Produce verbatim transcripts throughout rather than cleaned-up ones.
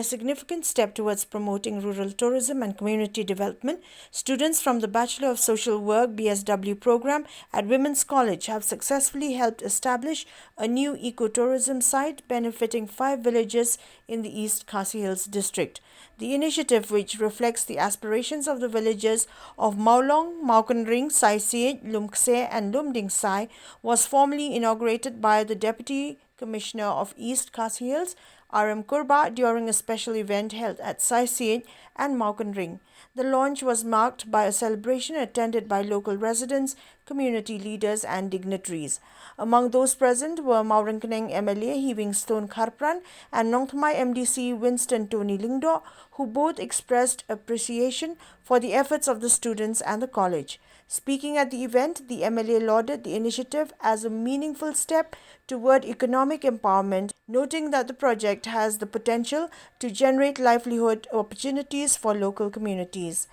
A significant step towards promoting rural tourism and community development, students from the Bachelor of Social Work, B S W program at Women's College have successfully helped establish a new ecotourism site benefiting five villages in the East Khasi Hills district. The initiative, which reflects the aspirations of the villages of Mawlong, Mawkynring, Saisiej, Lumkse, and Lumdingsai, was formally inaugurated by the Deputy Commissioner of East Khasi Hills, R M Kurbah, during a special event held at Saisiej and Mawkynring. The launch was marked by a celebration attended by local residents, community leaders, and dignitaries. Among those present were Mawryngkneng M L A Heavingstone Kharpran and Nongthymmai M D C Winston Tony Lyngdoh, who both expressed appreciation for the efforts of the students and the college. Speaking at the event, the M L A lauded the initiative as a meaningful step toward economic empowerment, noting that the project has the potential to generate livelihood opportunities for local communities.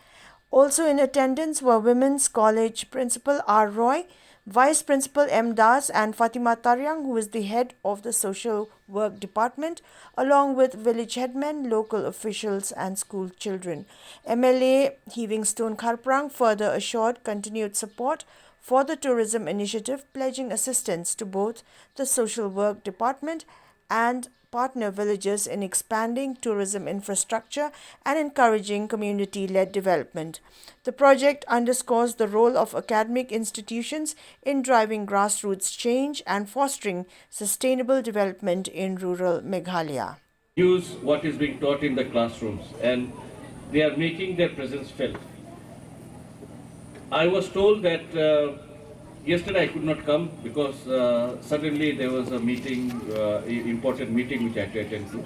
Also in attendance were Women's College Principal R Roy, Vice Principal M Das, and Fatima Tariang, who is the head of the Social Work Department, along with village headmen, local officials, and school children. M L A Heavingstone Kharpran further assured continued support for the tourism initiative, pledging assistance to both the Social Work Department and partner villages in expanding tourism infrastructure and encouraging community-led development. The project underscores the role of academic institutions in driving grassroots change and fostering sustainable development in rural Meghalaya. Use what is being taught in the classrooms, and they are making their presence felt. I was told that uh, yesterday I could not come because uh, suddenly there was a meeting, uh, i- important meeting which I had to attend to.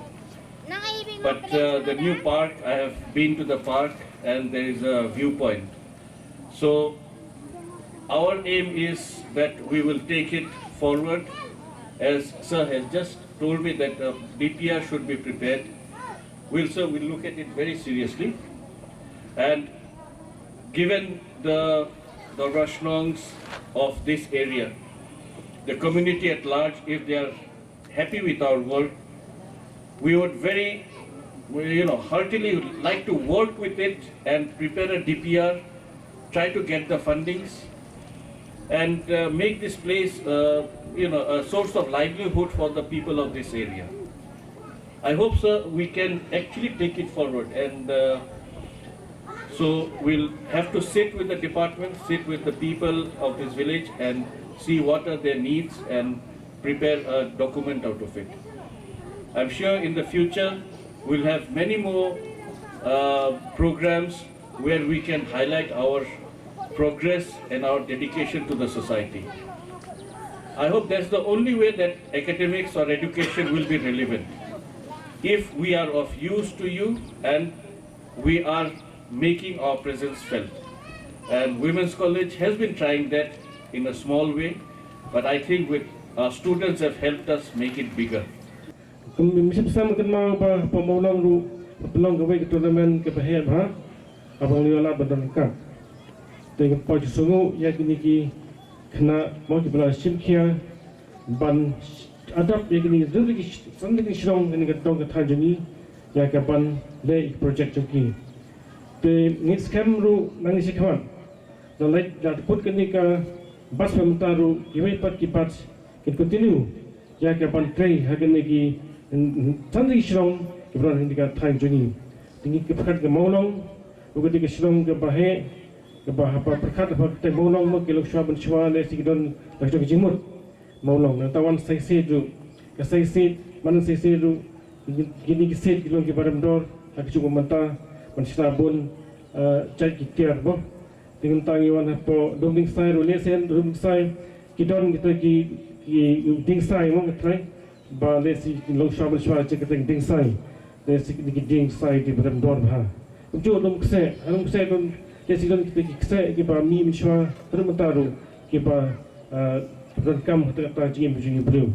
But uh, the new park, I have been to the park and there is a viewpoint. So our aim is that we will take it forward, as sir has just told me that uh, D P R should be prepared. We'll, sir, we'll look at it very seriously. And given the, the Rashnongs of this area, the community at large, if they are happy with our work, we would very, you know, heartily like to work with it and prepare a D P R, try to get the fundings, and uh, make this place, uh, you know, a source of livelihood for the people of this area. I hope, sir, we can actually take it forward, and uh, so we'll have to sit with the department, sit with the people of this village, and see what are their needs and prepare a document out of it. I'm sure in the future we'll have many more uh, programs where we can highlight our progress and our dedication to the society. I hope that's the only way that academics or education will be relevant. If we are of use to you and we are making our presence felt. And Women's College has been trying that in a small way, but I think with our students have helped us make it bigger. Kum mission sam kan mau ba pa mau long ru pa long ka wei ka tournament ka ba he ba abang liwa la ba don ka. Te ka pa ju sungu ya kini ki kena mau ki bela shim kia ban adap ya kini ki san ki shnong kini ka tong ka than jong i ya ka ban le project jong ki. Te ngi skhem ru nang ngi skhem. Da lek da put kini ka bas pemta ru ki wei pat ki pat kin continue ya ka ban trei ha kini ki san ki shnong ki bron kini ka than jong i. Te ngi ki pyrkhat ka Mawlong ru kini ka shnong ka ba he ka ba ha pa pyrkhat ha pa te Mawlong mo ki lok shwa ban shwa le si ki don la ki jingmut. Mawlong na tawan Saisiej ru ka Saisiej man Saisiej ru kini ki siej ki long ki barem dor ha ki chung mynta man shna bun jait ki tiar bo. Ting tang i wan ha po dong ding sai ru le sen dong ding sai ki don kita ki ki ding sai mo ka trai ba le si long shwa ban shwa che ka teng ding sai. Dei si ki ding sai di barem dor bha. Kum ju dum kse, dum kse dum dei si dum kita ki kse ki ba mi mynshwa dum mynta ru ki ba dum kam kata kata jingim jingim briew.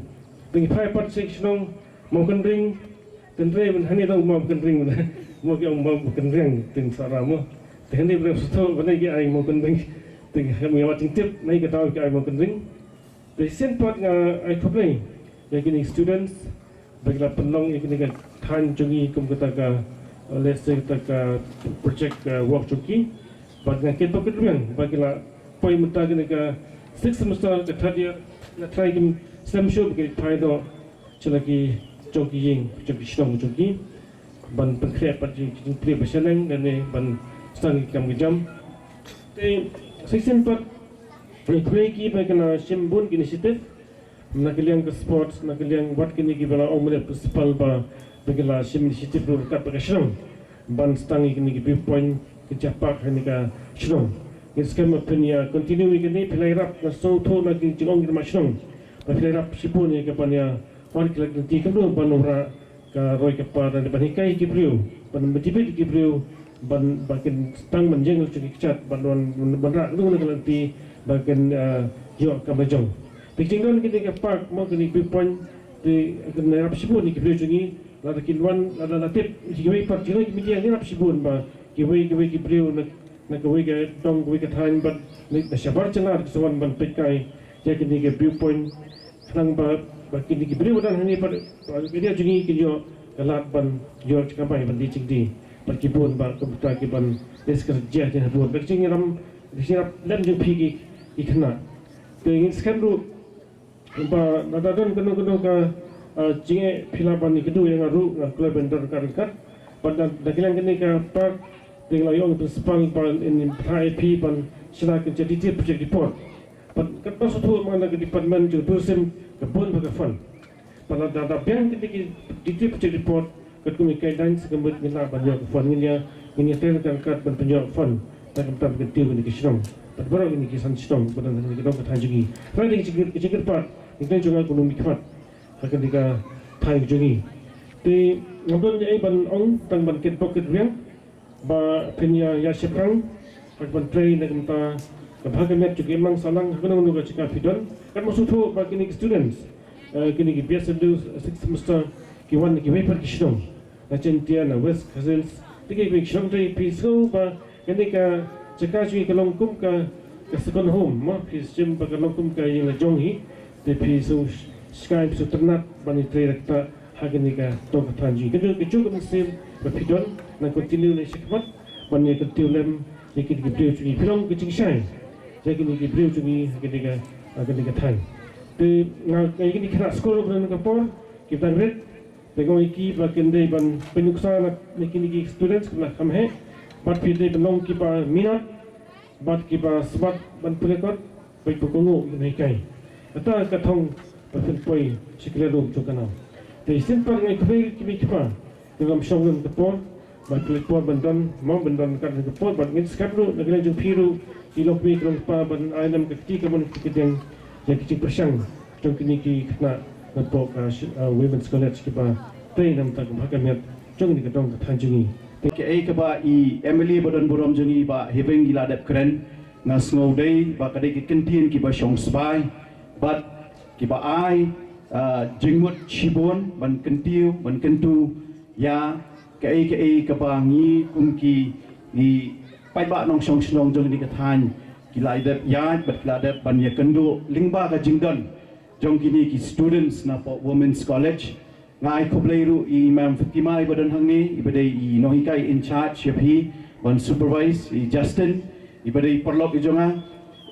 Dei phai pat si shnong Mawkynring, tynrai ban hani dong Mawkynring mo ki ong Mawkynring tin sara mo. Te hani briew suto ban ki ai Mawkynring. Te hani wat jingtip nai ka dau ki ai Mawkynring. Te sien pat nga ai khublei ya kini students ba ki la pynlong ïa kane ka thaiñ jong ngi kum kata ka, uh, let's say, kata ka project, uh, work jong ki. Bad nga kit ba kit rwiang ba ki la poi mynta kane ka sixth semester, ka third year, na trai kim sem shuh ba ki phai doh sha la ki jong ki ïing, jong ki shnong jong ki, ban pynkhreh pat jingplie ba shaneng lane ban sdang ki kam ki jam. Te shisien pat nga khublei ki ba ki la shim bun ki initiative na ka liang ka sports, na ka liang wat kine kiba la ong mynne principal ba, ba ki la shim initiative ruh ryngkat bad ka shnong ban sdang ïa kine ki view point, ki jaka park ha kane ka shnong. Ngin skhem ba phin ïa continue ïa kine, phi la ïarap, nga sngewthuh na ki jingong ki nongshong shnong ba phi la ïarap shibun ïa ka ban ïa wan ki la lynti kumno ban wanrah ka roi ka par, ban hikai ki briew, ban motivate ki briew, ban, ba kin sdang ban ïeng sha ki kjat, ban wan, ban wanrah kumno ka lynti ba kin, ah, ïoh kam la jong. Te ki jingdon kine ki park, mo, kine ki view point, te kin ïarap shibun ïa ki briew jong ngi, lada kin wan, lada la tip ïa kiwei pat, jong ngi ki media ngi ïarap shibun ba kiwei, kiwei ki briew na, na kawei ka dong, kawei ka thaiñ, bad na shabar jylla ki sa wan ban peit kai ïa kine ki view point, khnang ba, ba kine ki briew ba don hangne pat, ba ki ïa jong ngi kin ïoh ka lad ban ïoh jingkamai ban die jingdie. Bad ki bun ba kumta ki ban leh ka jia jia bun. Bad ki jingïarap, ki jingïarap lem jong phi ki, ki khynnah. Te ngin skhem ruh ba lada don kano kano ka, ah, jingeh, phi lah ban ïakynduh ïa nga ruh, nga kloi ban don ryngkat ryngkat. Bad da, da ka liang kane ka park, te nga la ong ïa u principal ba in, in phah ïa phi ban shna kane ka detail project report. Bad katba sngewthuh ma nga na ka department jong tourism ka bun bha ka fund. Bad lada, da biang kine ki detail project report katkum ki guidelines, ka mut ngin lah ban ïoh ka fund, ngin ïa, ngin ïa trei ryngkat ryngkat ban pynïoh ka fund. Te kumta ban kyntiew kine ki shnong, bad baroh kine ki san shnong ba don ha kane ka dong ka thaiñ jong ngi. Hynrei ka jingkyrpad, ka jingkyrpad, ngin trei jong nga kum u mihkhmat ha kane ka thaiñ jong ngi. Te ngam don ei ei ban ong, tang ban kitbok kitrwiang ba phin ïa, ïa shaphrang ha ka ban trei na ka bynta ka bha ka miat jong ki imlang sahlang ha kano kano ka jaka phi don. Katba sngewthuh ba kine ki students, eh, kine ki B S W sixth semester, ki wan na kiwei pat ki shnong, na Jaiñtia, na West Khasi Hills, te kiwei ki shnong, te phi sngew ba kane ka jaka jong ngi ka long kum ka, ka second home, mo, phi sngew ba ka long kum ka ïing la jong hi. Te phi sngew sh-, shkai, phi sngew tynnat ban ïatrei ryngkat ha kane ka dong ka thaiñ jong ngi. Ka jong, ka jong ka mynsiem ba phi don, nang continue leit shakhmat ban ïa kyntiew lem ïa kine ki briew jong ngi. Phi long ka jingshai ïa kine ki briew jong ngi ha kane ka, ha kane ka thaiñ. Te nga, nga ïa kine ki khynnah skul ruh ha kane ka por ki dang rit, te nga ong ïa ki ba kin dei ban pynïakynduh na, na kine ki students kiba la kham heh, bad phi dei ban long kiba minot bad kiba smat ban pynïakynduh bad ba kohnguh ïa ki nonghikai. Kata ka thong ba phin poi sha ki lynti jong ka nam. Te shisien pat nga ai khublei ïa ki mei ki pa kiba ym shong lem ka por, ba phi leit por ban don, mo, ban don ryngkat ka por, bad ngin skhem ruh na ka liang jong phi ruh, ki longkmie ki longkpa, ban ai lem ka kti kamon ka kadiang ïa ki jingpyrshang jong kine ki khynnah napoh ka sh-, ah, Women's College kiba trei na ka bynta ka bha ka miat jong kane ka dong ka thaiñ jong ngi. Te kaei kaba i M L A ba don burom jong ngi Bah Heping i la dep kren, nga sngew dei ba ka dei ka kyntien kiba shong sbai bad kiba ai, ah, jingmut shibun ban kyntiew, ban kyntu ïa kaei kaei kaba ngi kum ki, ki paidbah nongshong shnong jong kane ka thaiñ ki la dep ïaid bad ki la dep ban ïakynduh lyngba ka jingdon jong kine ki students napoh Women's College. Nga ai khublei ruh ïa i Ma'am Fatima iba don hangne, iba dei i nonghikai in charge ïa phi, ban supervise i Justin, iba dei paralok i jong nga.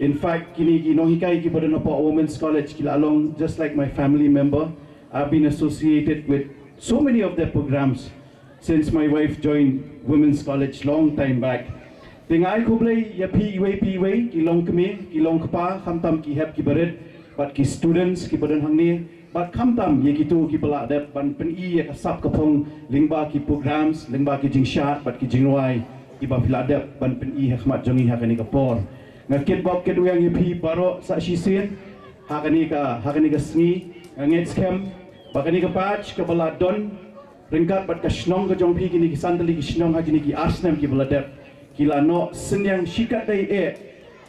In fact, kine ki nonghikai kiba don hapoh Women's College ki la long just like my family member. I've been associated with so many of their programs since my wife joined Women's College long time back. Te nga ai khublei ïa phi iwei pa iwei, ki longkmie, ki longkpa, khamtam ki hep ki barit, bad ki students kiba don hangne, bad khamtam ïa kito kiba la dep ban pyni ïa ka sap ka phong lyngba ki programs, lyngba ki jingshad bad ki jingrwai kiba phi la dep ban pyni ha khmat jong ngi ha kane ka por. Nga kitbok kitrwiang ïa phi baroh sa shisien ha kane ka, ha kane ka sngi. Nga ngeit skhem ba kane ka batch kaba la don ryngkat bad ka shnong ka jong phi, kine ki san tylli ki shnong ha kine ki ar snem kiba la dep, ki la noh synñiang shikatdei eh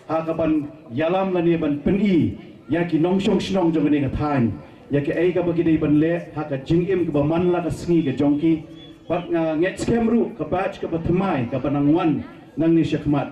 ha ka ban ïalam lane ban pyni ïa ki nongshong shnong jong kane ka thaiñ ïa kaei kaba ki dei ban leh ha ka jingim kaba man la ka sngi ka jong ki. Bad nga ngeit skhem ruh ka batch kaba thymmai kaba nang wan nangne shakhmat,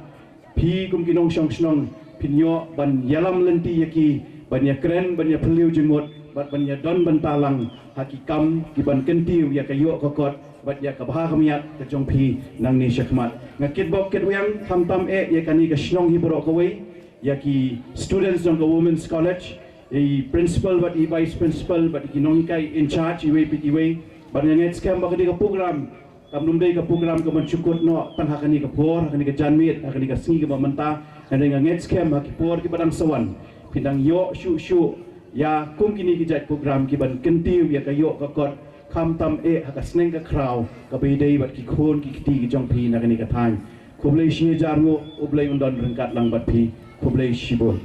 phi kum ki nongshong shnong phin ïoh ban ïalam lynti ïa ki, ban ïakren, ban ïaphylliew jingmut bad ban ïadon bynta lang ha ki kam ki ban kyntiew ïa ka ïoh ka kot bad ïa ka bha ka miat ka jong phi nangne shakhmat. Nga kitbok kitwiang khamtam eh ïa kane ka shnong hi baroh kawei, ïa ki students jong ka Women's College, i principal bad i vice principal bad i ki nonghikai in charge iwei pa iwei. Bad nga ngeit skhem ba kane ka program kam dum dei ka program ka ban shu kut noh tang ha kane ka por, ha kane ka janmiet, ha kane ka sngi kaba mynta. Hynrei nga ngeit skhem ha ki por kiba dang sa wan phin dang ïoh shuh shuh ïa kum kine ki jait program ki ban kyntiew ïa ka ïoh ka kot khamtam eh ha ka sneng ka khraw kaba ïadei bad ki khun ki kti ki jong phi na kane ka thaiñ. Khublei shihajar nguh, U Blei un don ryngkat lang bad phi. Khublei shibun.